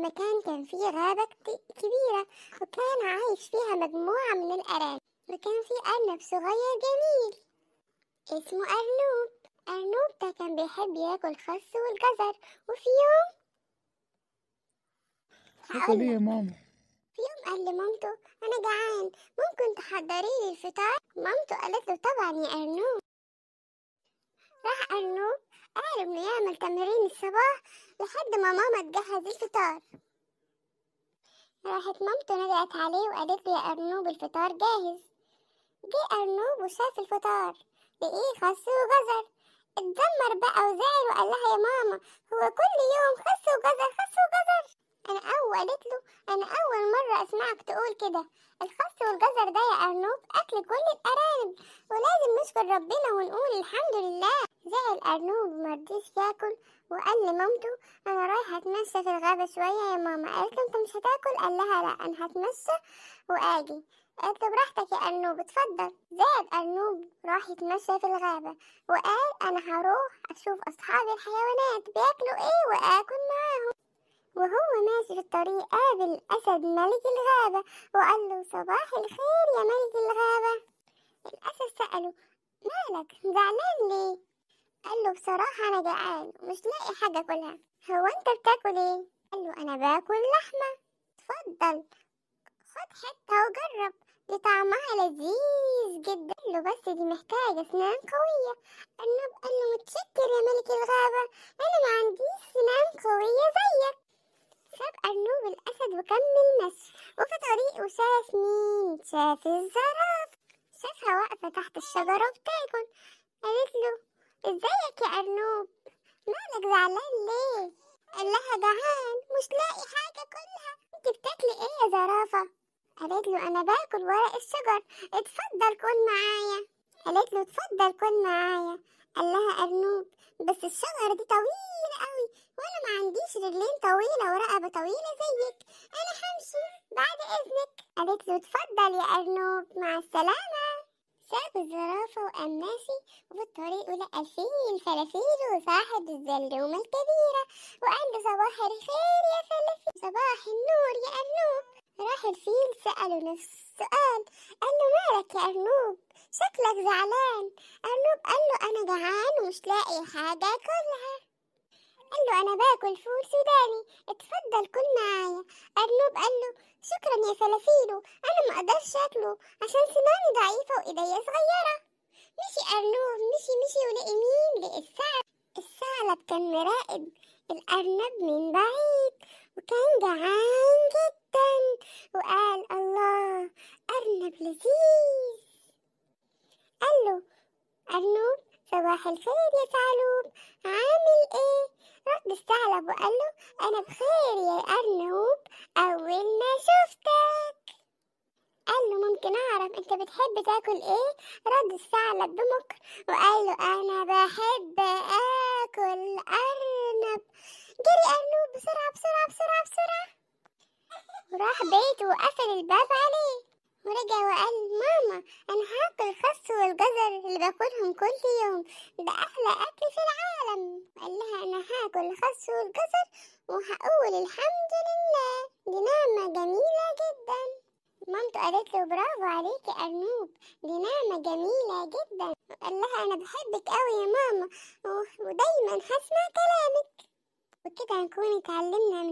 مكان كان فيه غابة كبيرة، وكان عايش فيها مجموعة من الأرانب، وكان فيه أرنب صغير جميل اسمه أرنوب. أرنوب ده كان بيحب ياكل خس والجزر. وفي يوم تاكل ايه يا ماما؟ في يوم قال لمامته أنا جعان، ممكن تحضري لي الفطار؟ مامته قالت له طبعا يا أرنوب. راح أرنوب قال إنه يعمل تمرين الصباح لحد ما ماما تجهز الفطار. راحت مامته ندعت عليه وقالت له يا أرنوب الفطار جاهز. جه أرنوب وشاف الفطار لقيه خس وجزر، اتذمر بقى وزعل وقال لها يا ماما هو كل يوم خس وجزر خس وجزر؟ قالت له أنا أول مرة أسمعك تقول كده، الخس والجزر ده يا أرنوب أكل كل الأرانب، ولازم نشكر ربنا ونقول الحمد لله. زعل أرنوب ومرضيش ياكل وقال لمامته أنا رايح أتمشى في الغابة شوية يا ماما. قالت له أنت مش هتاكل؟ قال لها لا أنا هتمشى وآجي. قالت له براحتك يا أرنوب اتفضل. زعل أرنوب راح يتمشى في الغابة وقال أنا هروح أشوف أصحابي الحيوانات بياكلوا إيه وآكل معاهم. وهو ماشي في الطريق قابل الأسد ملك الغابة وقال له صباح الخير يا ملك الغابة. الأسد سأله مالك زعلان ليه؟ قال له بصراحة أنا جعان ومش لاقي حاجة أكلها. هو أنت بتاكل إيه؟ قال له أنا باكل لحمة. اتفضل خد حتة وجرب، دي طعمها لذيذ جدا. قال له بس دي محتاجة أسنان قوية. أرنب قال له متشكر يا ملك الغابة، أنا ما عنديش سنان قوية زيك. ساب أرنوب الأسد وكمل مشي، وفي طريقه شاف مين؟ شاف الزرافة. شافها واقفة تحت الشجرة وبتاكل. قالت له ازيك يا أرنوب، مالك زعلان ليه؟ قال لها جعان مش لاقي حاجة كلها. انت بتاكلي ايه يا زرافة؟ قالت له انا باكل ورق الشجر، اتفضل كل معايا. قالت له اتفضل كل معايا. قال لها أرنوب بس الشجرة دي طويلة قوي وانا ما عنديش رجلين طويلة ورقبة طويلة زيك، انا همشي بعد اذنك. قالت له اتفضل يا أرنوب مع السلامة. ساب الزرافة وقام ماشي، وفي الطريق لقى الفيل فلافيل وصاحب الزلومة الكبيرة وقال له صباح الخير يا فلافيل. صباح النور يا أرنوب. راح الفيل سأله نفس السؤال، قال له مالك يا أرنوب شكلك زعلان؟ أرنوب قال له أنا جعان ومش لاقي حاجة أكلها. قال له أنا باكل فول سوداني، اتفضل كل معايا. أرنوب قال له شكرا يا فلافيلو، أنا ما أقدرش أكله عشان سناني ضعيفة وإيديا صغيرة. مشي أرنوب مشي مشي ولقي مين؟ لقي الثعلب. الثعلب كان مراقب الأرنب من بعيد وكان جعان جدا وقال الله أرنب لذيذ. قال له أرنوب صباح الخير يا ثعلوب، عامل ايه؟ رد الثعلب وقال له انا بخير يا أرنوب اول ما شفتك. قال له ممكن اعرف انت بتحب تاكل ايه؟ رد الثعلب بمكر وقال له انا بحب اكل ارنب. جري أرنوب بسرعة بسرعة بسرعة بسرعة وراح بيته وقفل الباب عليه ورجع وقال ماما انا هاكل الخس والجزر اللي باكلهم كل يوم، ده احلى اكل في العالم. قال لها انا هاكل الخس والجزر وهقول الحمد لله، دي نعمة جميلة جدا. مامته قالت له برافو عليك يا أرنوب، دي نعمة جميلة جدا. قال لها انا بحبك قوي يا ماما ودايما هسمع كلامك. وكده هنكون اتعلمنا من